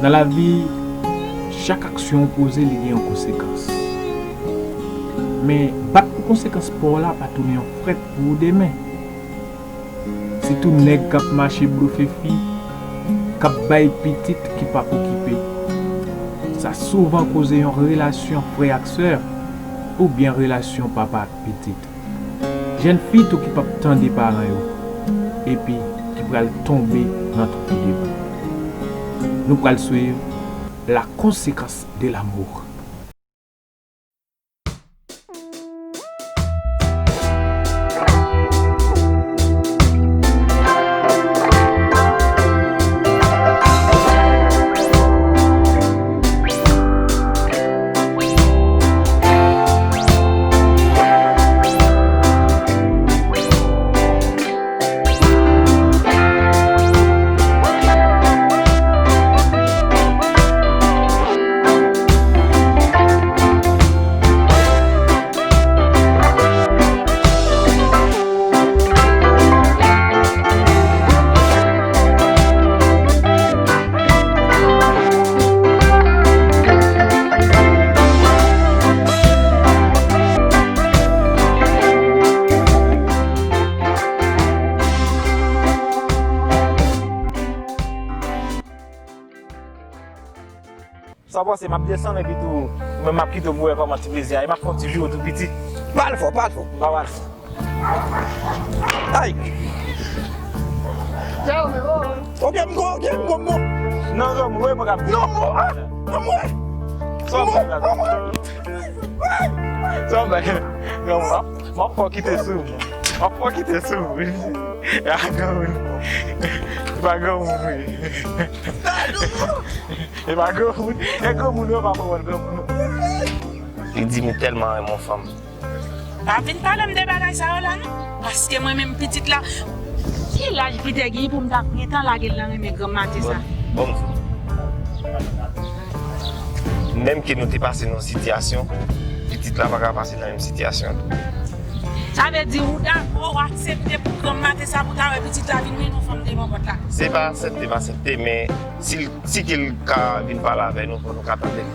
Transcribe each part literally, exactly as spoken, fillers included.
Nan lavi, chak aksyon w poze, li gen yon konsekans. Men, bat pou konsekans pa w la pa tounen yon frèt pou ou demen. Sitou nèg k ap mache blofe fi, k ap bay pitit ki p ap okipe. Sa souvan koze yon relasyon frè ak sè, oubyen relasyon papa ak pitit. Jèn fi tou ki p ap tande paran yo, epi ki pral tonbe nan twou de bou. Nou pral swiv la conséquence de l'amour. Sa w panse, m ap desann epi tou, ou menm m ap kite w pou w wè kòman ti plezi a ye. M ap fè yon ti jwe tou piti. Pale fò, pale fò. M pa pale fò. Ay! Ok, m go, ok, m go, m go. Non, non, mwen, mwen, mwen. Non, mwen, ah, non, mwen. Sa w ap fè la? Non, mwen. Ay! Sa w ap fè? Non, mwen. M ap fè w kite sou mwen. M ap fè w kite sou mwen. E pa granmoun. E pa granmoun, wi. E pa granmoun. E granmoun, yo pa konprann granmoun. Li di m li tèlman renmen yon fanm. Pa vin pale m de bagay sa yo la, non. Paske mwen menm pitit la, ki laj Pitè gen pou m ta gentan lage l nan renmen granm maten sa? Bon, bon. Menm ke nou te pase nan yon sitiyasyon, pitit la pa ka pase nan menm sitiyasyon tou. Sa vle di ou dakò, ou aksepte pou granm maten sa pou ta wè pitit la vin mennen yon fanm devan pòt la? Se pa aksepte, pa aksepte, men si l, si ke l ka vin pale avè nou, pou nou ka tande l.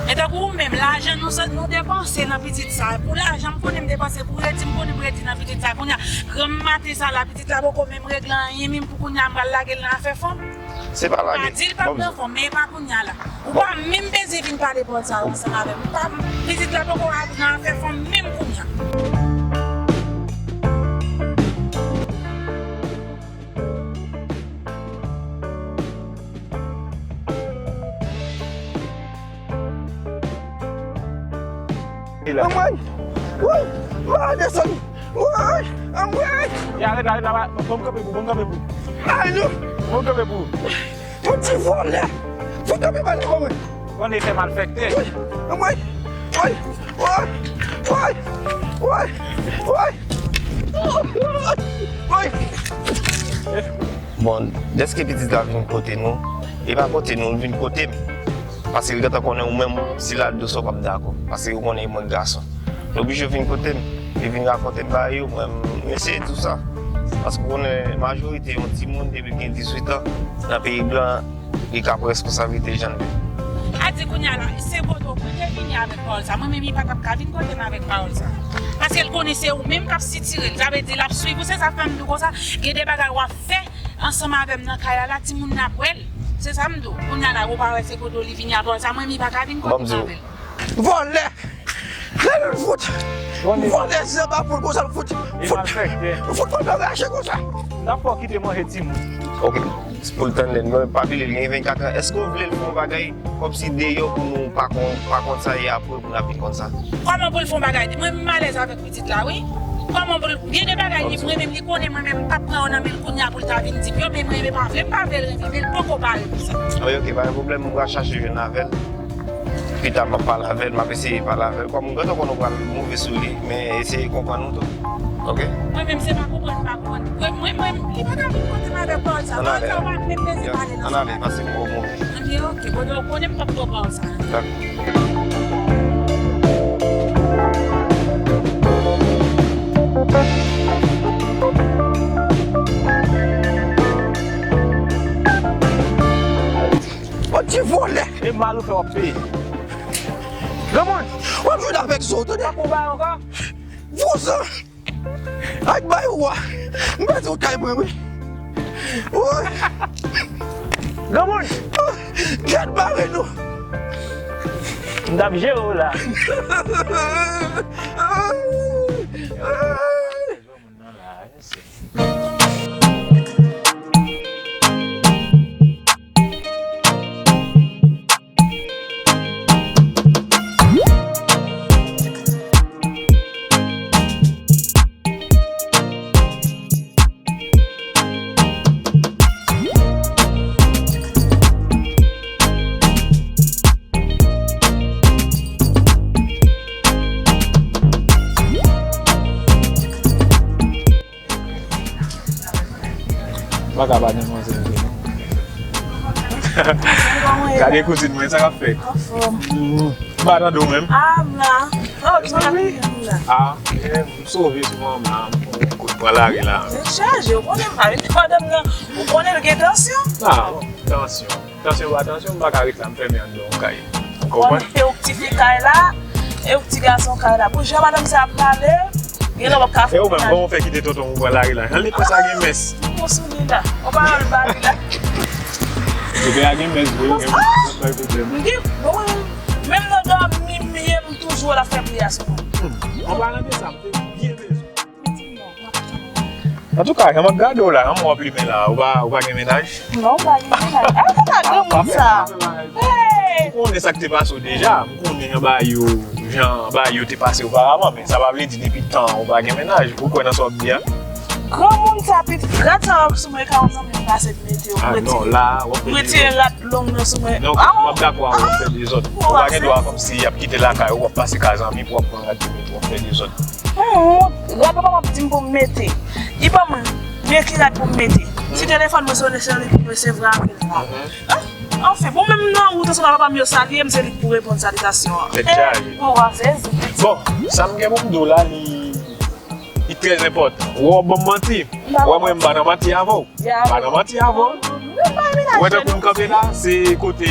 Men tankou ou menm, lajan nou sot, nou depanse nan pitit sa. Pou lajan m konnen m depanse, pou redi m konnen m redi nan pitit sa. Kounye a, granm maten sa la, pitit la poko menm regle anyen, menm pou kounye a m pral lage l nan afè fanm. Se pa lage. Pa di l p ap pran fanm, men e pa kounye a la. Ou pa menm bezwen vin pale pawòl sa yo ansanm avè m. Ou pa, pitit la poko al nan afè fanm menm kounye a. Anmwey! Woy! Mwen desann! Woy! Anmwey! E arete, arete la, ban m kanpe pou, ban m kanpe pou. Ay, non! Ban m kanpe pou. Yon ti vòlè! Fò kanpe ba li, anmwey! Konnen se malfektè. Woy! Anmwey! Woy! Woy! Woy! Woy! Woy! Woy! Bon, dèske pitit la vin kote nou, e pa kote nou, l vin kote m. Paske l gentan konnen ou menm, si l al dousan, w p ap dakò. Paske ou konnen mwen gason. L oblije vin kote m. Li vin rakonte m bagay yo, mwen, m eseye di w sa. Paske ou konnen majorite yon timoun, depi l gen dizuit an, nan peyi blan, li ka pran responsablite jan l vle. A di kounye a la, se kote w pou te vini avèk pawòl sa. Mwen menm, li pa t ap ka vin kote m avèk pawòl sa. Paske l konnen se ou menm k ap sitire l. Sa vle di, l ap swiv ou, se sa fè m di w konsa. Gen de bagay w ap fè ansanm avè m nan kay la, la, timoun nan ap wè l. Se sa m di w. Kounye a la, ou pa wè se kote w li vini avè w sa. Mwen, li pa ka vin kote m avè l. Vòlè! Lè l fout! Vòlè zanba pou l konsa, l fout! Fout! Fout kòb nan rache konsa! N ap fè w kite manje timoun. Ok. Pou l tande n, men pa bliye, li gen vennkat an. Èske w vle l fè yon bagay kòmsi deyò pou nou pa konn, pa konn sa e apre pou n ap vin konn sa? Kòman pou l fè yon bagay? Mwen menm m alèz avèk pitit la, wi. Kòman pou l, gen de bagay li, mwen menm li konnen, mwen menm m p ap pran yo nan men l kounye a pou l ta vin di m yo, men mwen menm pa vle, m pa vle l renmen, men l poko pare pou sa. Wi, ok, pa gen pwoblèm, mwen pral chache jwenn avè l. Pita m ap pale avè l, m ap eseye pale avè l. Kòm ou gentan konn ou pral move sou li, men eseye konprann ou tou. Ok? Mwen menm se pa konprann, m pa konprann. Mwen, mwen, mwen, li pa ka vin kote m avèk pawòl sa. Pawòl sa, ou pa menm bezwen pale nan sa. Ann ale, pase m wè w move. Ann ale, ok, ok. Kote w konnen m p ap pran pawòl sa. Dakò. Yon ti vo Mal ou fè w ap peye. Granmoun! W ap jwenn avèk zo, tande? Pap ou bay ankò? Vouzan! Ak bay ou a! M pèdi yon kay mwen, wi! Woy! Granmoun! Gèt bare nou! M t ap jere w la. M pa ka pa demwazel vre non. Gade kouzin mwen, sa k ap fèt? Anfòm. M pa tande w menm. Ah, m la. Oh, m la. Ah, eh, m sove souvan m la. M kout pran lari la. Tèt chaje, ou konnen m pa vin madanm nan. Ou konnen l gen tansyon. Ah, tansyon. Tansyon pa tansyon, m pa ka ret la, m fèmen anndan yon kay. Ou konprann? E ou k ti fi kay la, e ou k ti gason kay la. Pou jan madanm sa ap pale, gen lè w ap ka fè. E ou menm, kòman w fè kite tonton ou pran lari la? Jan li pran sa gen mès. Ou sou li la. Ou pa al ba li la. Kote a gen mès vre, gen bay pwoblèm. M gen, bon, menm nan dòmi m ye, m toujou wè l ap fè priyè sou mwen. An palan de sa, m te byen bezwen. Antouka, jan m ap gade w la, jan m wè w ap limen la, ou pa, ou pa gen mennaj? Non, m pa gen mennaj. Ah, sa granmoun sa. Hey! M konnen sa k te pase w deja. M konnen jan bagay yo, jan bagay yo te pase oparavan, men sa pa vle di depi tan ou pa gen mennaj. Ou kwè nan sa w ap di a? Granmoun sa, pitit, rad sa w ap sou mwen, ka yon zanmi m pase m mete yo. Ah, non, la, w ap pèdi. Retire rad long nan sou mwen. Non, m ap dakò avè w, w ap fè dezòd. Ou pa gen dwa kòmsi y ap kite lakay ou, w ap pase ka zanmi pou w ap pran rad pou mete, w ap fè dezòd. Humm, rad papa m ap di m pou m mete. Li ban m men ki rad pou m mete. Si telefòn mwen sonnen, se li pou m resevwa apèl la. Anfen, bon, menm nan wout ansanm ak papa m yo salye m, se li k pou reponn salitasyon an. Tèt chaje. Bon, sa m gen pou m di w la, li, li trè enpòtan. Ou wè w ap ban m manti. Ou wè mwen, m pa nan manti avè w. M pa nan manti avè w. Ou wè tankou m kanpe la, se kote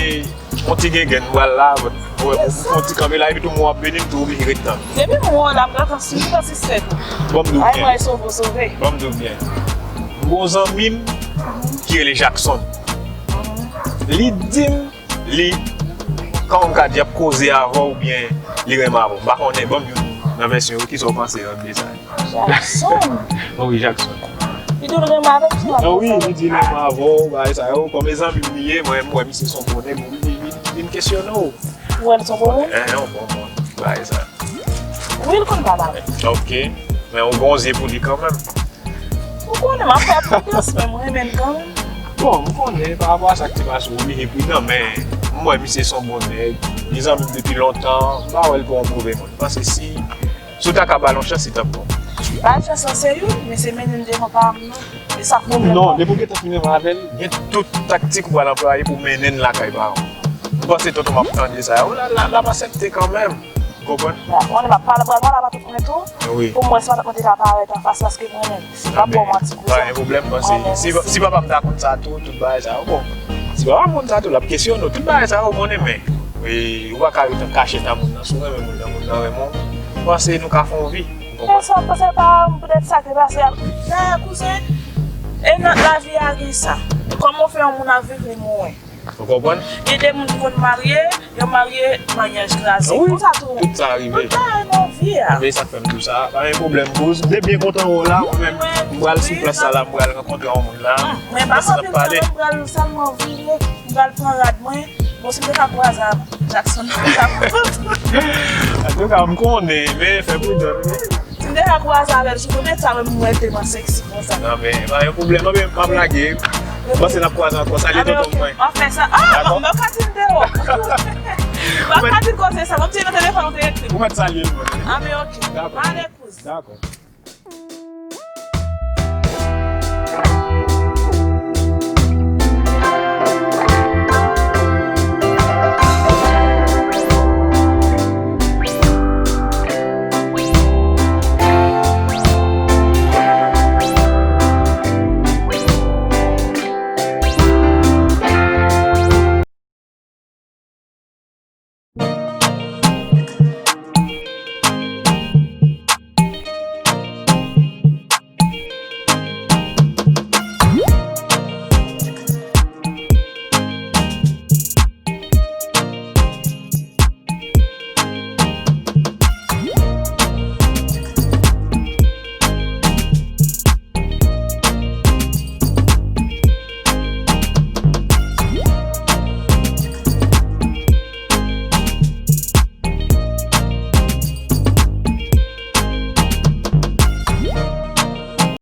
yon ti gengenn m pral la, ou wè, m fè yon ti kanpe la, epi tou mwen w ap beni m, tou oblije ret tann. Depi m wè w la, m gentan swiv nan sistèm. Ban m di w byen. Ay, mwen sove w sove. Ban m di w byen. M gen yon zanmi m ki rele Jackson. Li di m, li, kòman m ka di, ap koze avè w oubyen li renmen avè w. M pa konnen, ban m youn nan vèsyon yo, kisa w panse de sa? Jackson. Oh wi, Jackson. Li di w l renmen avè m, se pa... Ah wi, li di l renmen avè w, bagay sa yo. Kòm e zanmi m li ye, mwen, m wè misye se yon bon nèg, li, li, li vin kesyone w. Ou wè l se yon bon moun? Eh, yon bon moun, bagay sa. Wi, l konn pale avè m. Ok. Men ou gon zye pou li kanmenm. Ou konnen, m ap fè pridans, men m renmen l kanmenm. Bon, m konnen, pa rapò a sa k te pase, ou oblije pridan, men m wè misye se yon bon nèg. Li zanmi m depi lontan, m pa wè l pou yon move moun. M panse si Si w ta ka ba l yon chans, li t ap bon. Ba l chans lan se youn, men se mennen l devan paran m nan. E sa pwoblèm nan. Non, depi w gentan fin renmen avè l, gen tout taktik ou pral anplwaye pou mennen l lakay paran w. M panse tonton m ap tande sa. Ou la, la, l ap aksepte kanmenm. Ou konprann? Bon, konnen m ap pale, pral pale avè tonton mwen tou. Wi. Pou m wè si matant mwen te ka parèt anfas, paske m renmen l. Si m ap ba w manti, kouzen. Pa gen pwoblèm, paske si, si papa m ta konn sa tou, tout bagay sa yo, bon. Si papa m konn sa tou, l ap kesyone w, tout bagay sa yo, konnen, men. E, ou pa ka ret an kachèt a moun nan. Si w renmen moun nan, moun nan renmen w. M panse nou ka fè yon vi. Ou konprann? E sa, m panse pa, petèt sa k te pase a. Dayè, kouzen, e nan lavi a gen sa. Kòman w fè yon moun ap viv li mouri? Ou konprann? Gen de moun ki konn marye, yo marye, maryaj kraze. Wi, konsa tou. Tout sa rive. Tout bagay nan vi a. Men sa k fè m di w sa, pa gen pwoblèm. Pou m te byen kontan wè w la, mwen menm, m pral sou plas sa la, m pral rankontre yon moun la. Mwen pa anpil tan, m pral sèlman vire, m pral pran rad mwen. Bon, si m te ka kwaze ak Jackson, m ta kontan. Antouka, m konnen, men fè pridan. Si m te ka kwaze avè l sou kote sa, mwen, mwen tèlman seksi konsa. Non, men, pa gen pwoblèm, non, men m ap lage. M panse n ap kwaze ankò. Salye tonton mwen. W ap fè sa. Ah, dakò? Mwen ka di l deyò. Mwen ka di l koze sa. Mwen di nan telefòn, ou te ekri. Ou mèt salye l, mwen. Ah, men ok. Dakò. Ale, kouz. Dakò.